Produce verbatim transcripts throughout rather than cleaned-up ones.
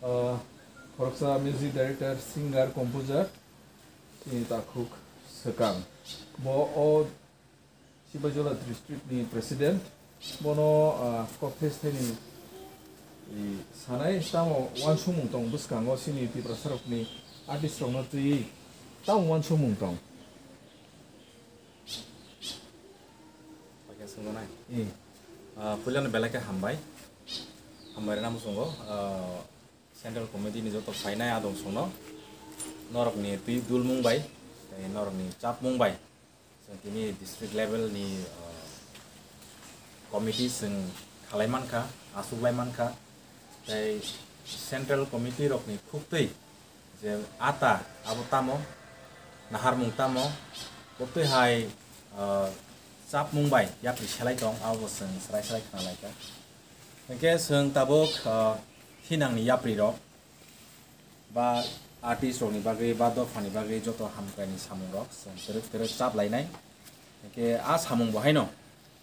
Uh, khoroksa music director, singer, composer, chini takhuk swkang. Bo o Sipaijala district ni president. Bono, uh, kok thes thani, i, sanai tamo wansukmung tong bwskango chini Tiprasa rokni artist rokno twi tamo wansukmung tong. Paikha swngnai. I. Ah, puilano belai khe hambai. Hambai rwna muchungo. Ah, Central Committee ni joto phainai adong songno. Norokni twi dulmung bai, tei norokni chapmung bai. Chwng tini district level ni, ah, committee chwng khalai mankha, achuklai mankha. Tei Central Committee rokni khuktwi je ata abo tamo, naharmung tamo, koktwi hai, ah, chapmung bai yapri selai tong, abo chwng srai srai khna lai kha. Hwnkhe chwng tabuk, ah, thinangni yapri rok ba artist rokni bagwi ba dophani bagwi joto hamkraini samung rok chwng kwrwk kwrwk chap lainai. Hwnkhe a samung bo haino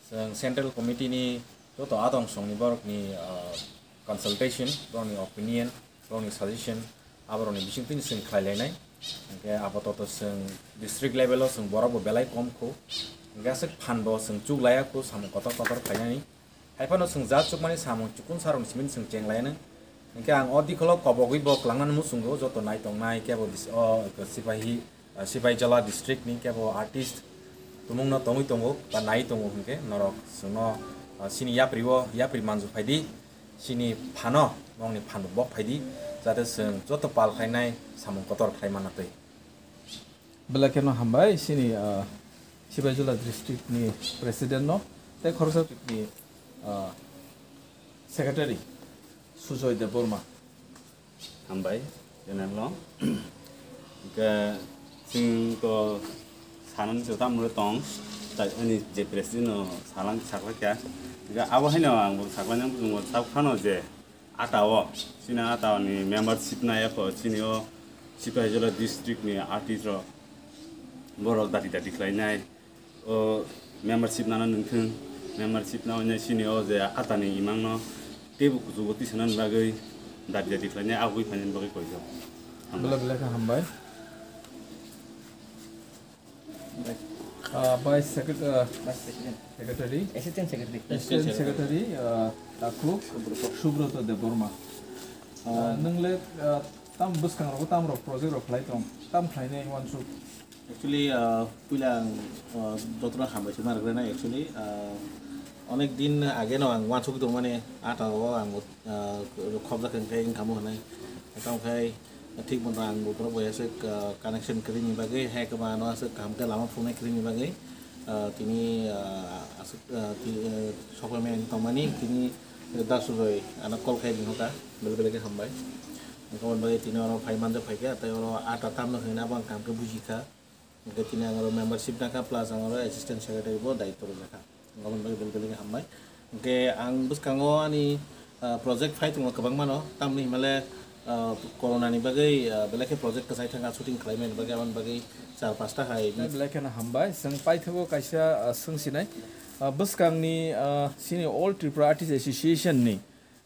chwng Central Committee ni joto adong songni borokni, ah, consultation, borokni opinion, borokni suggestion, aborokni bisingtwi chwng khlai lainai. Hwnkhe apatot chwng district level o chwng borok bo belai kom kho. Hwnkhe aswk phan bo chwng chuk laiya kho samung kotor kotor khlainani. Haiphano chwng jat chukmani samung chukun sarokni simi chwng cheng lainai. Hwnkhe ang o dikholo kobogwi bo kwlangnani muchungo joto nai tongnai kebo dis-, o sipahi, ah, Sipaijala district ni kebo artist tumungno tongwi tongo ba nai tongo hwnkhe norok chwngno, ah, chini yapri o yapri manju phaidi, chini phano nokni phan bok phaidi, jate chwng joto pal khlainai samung kotor khlai manna twi. Belai kheno hambai chini, ah, Sipaijala district ni president no tei khoroksa ni, ah, secretary Sujoy Debbarma. Hambai, general no. Hwnkhe chwng to sanani se tamo tong, tai ani je president no salang saklai kha. Hwnkhe abo haino ang bo saklai nang bujung bo sak phano je ata o, chini ata ni membership nai kho, chini o Sipaijala district ni artist rok borok dati dati khlai nai. O membership nana nungthung, membership na oinai sini o je atani imang no teibo kuchugo tisanani bagwi dabi dabi khlainai, aboni phainani bagwi koijak. Belai belai khe hambai. Ah, Vice Secret-, ah, Vice President. Secretary. Assistant Secretary. Assistant Secretary, ah, Takhuk Subroto. Subroto Debbarma. Ah, nwng le, ah, tam bwskango tam rok project rok khlai tong, tam khlainai uansuk. Actually, ah, puila ang, ah, jotono hambai se narwknai. Actually, ah, onek din age no ang uansuk tong mani, ata o ang, ah, khobjak hwnkhe wngkha mo hwnwi. Tamo khai thik bono ang bo borok bai aswk, ah, connection kwrwini bagwi, hai kwma ano aswk kaham khe lama phunuknai kwrwini bagwi, ah, tini, ah, aswk, ah, ti-, ah, sokphaimani tongmani tini, Da Sujoy ano call khai ringkha, belai belai khe hambai. Wngkha, aboni bagwi tini oro phai manjak phaikha, tei oro ata tamno hwnwi abo ang kaham khe bujikha. Hwnkhe tini ang oro membership nakha, plus ang oro assistant secretary bo daitwo rwjakha. Aboni bagwi belai belai khe hambai. Hwnkhe ang bwskango ani, ah, project phai tongo kwbangmano, tamni himale, ah, corona ni bagwi, ah, belai khe project kwchai thangkha shooting khlaimani bagwi, aboni bagwi char pasta hai. Belai kheno hambai. Chwng paithago kaisa, ah, swngsinai. Ah, bwskangni, ah, chini All Tripura Artist Association ni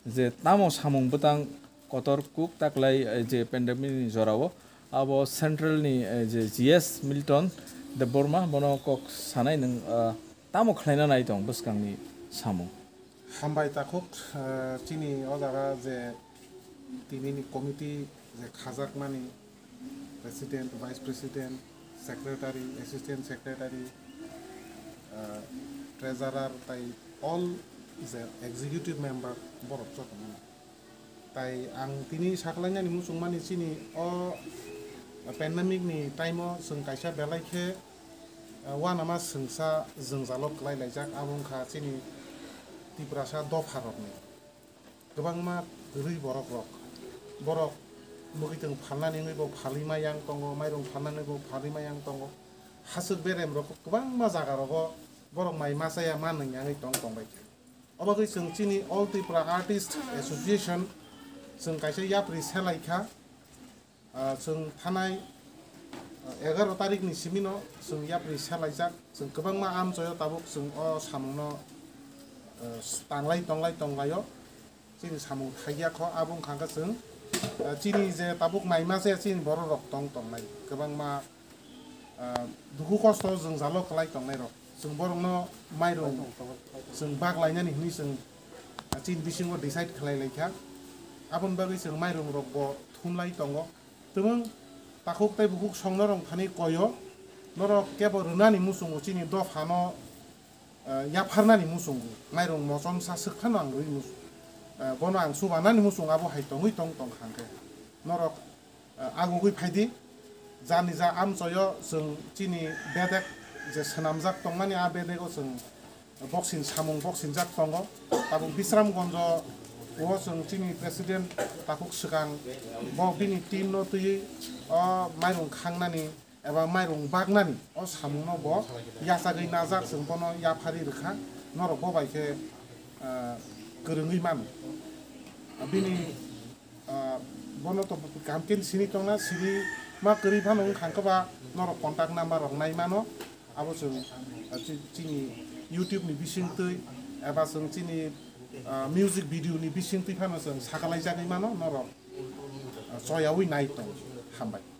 je tamo samung bwtang kotor kuk taklai, eh, je pandemic ni jorao abo central ni, eh, je G S Milton Debbarma bono kok sanai nwng, ah, tamo khlaina nai tong bwskangni samung. Hambai takhuk, ah, chini o jaga je tini ni committee je khajakmani, president, vice president, secretary, assistant secretary, ah, treasurer, tai all je executive member borok jotono. Tai ang tini saklainani muchungmani chini o pandemic ni time o chwng kaisa belai khe, ah, uanama swngsa jwngjalo kwlai laijak, abo wngkha chini Tiprasa dopha rokni. Kwbangma kwrwi borok rok, borok mwkhwitwng phalnani wngwi bo phalwi ma yang tongo, mairung phalnani bo phalwi ma yang tongo, haswk berem rok kwbangma jaga rogo borok mai ma chaya ma nung yangwi tong tong bai kha. Obo khe chwng chini All Tripura Artist Association chwng kaisa yapri selai kha. Ah, chwng thanai, ah, egaroh tarik ni simi no chwng yapri selaijak, chwng kwbangma amchoi o tabuk chwng o samung no, ah, tanglai tonglai tonglaio, chini samung thaiya kho, abo wngkha khe chwng ah, chini je tabuk naima se chini borok rok tong tongnai kwbangma, ah, dukhu kosto jwngjalo kwlai tongnai rok, chwng borokno mairung chwng bak lainani hwnwi chwng, ah, chini bisingo decide khlai laikha. Aboni bagwi chwng mairung rok bo thumlai tongo. Twmwng takhuk tei bukhuk songno rong thani koyo, norok kebo rwnani muchungo chini dophano, eh, yapharnani muchungo, mairung mochom sa swk phano ang rwi mus-, eh, bono ang chubanani muchung abo hai tongwi tong tong kha hwnkhe. Norok, eh, agugwi phaidi, jani ja amchoyo chwng chini bedek je swnamjak tongmani a bedego chwng boxing samung boxing jak tongo. Tabuk Bisramgonjo o chwng chini president takhuk swkang bo bini team no twiwi o mairung khangnani eba mairung baknani o samungno bo yachagwi najak, chwng bono yaphari rwkha, norok bo bai khe, ah, kwrwngwi mano. Bini, ah, bono to kaham khe sini tongna, sini ma kwrwi phano wngkha hwnkhe ba norok contact number rok nai mano, abo chwng, ah, chi-, chini YouTube ni bisingtwi eba chwng chini, ah, music video ni bisingtwi phano chwng sakalaijagwi mano norok, ah, choyawi nai tong. Hambai.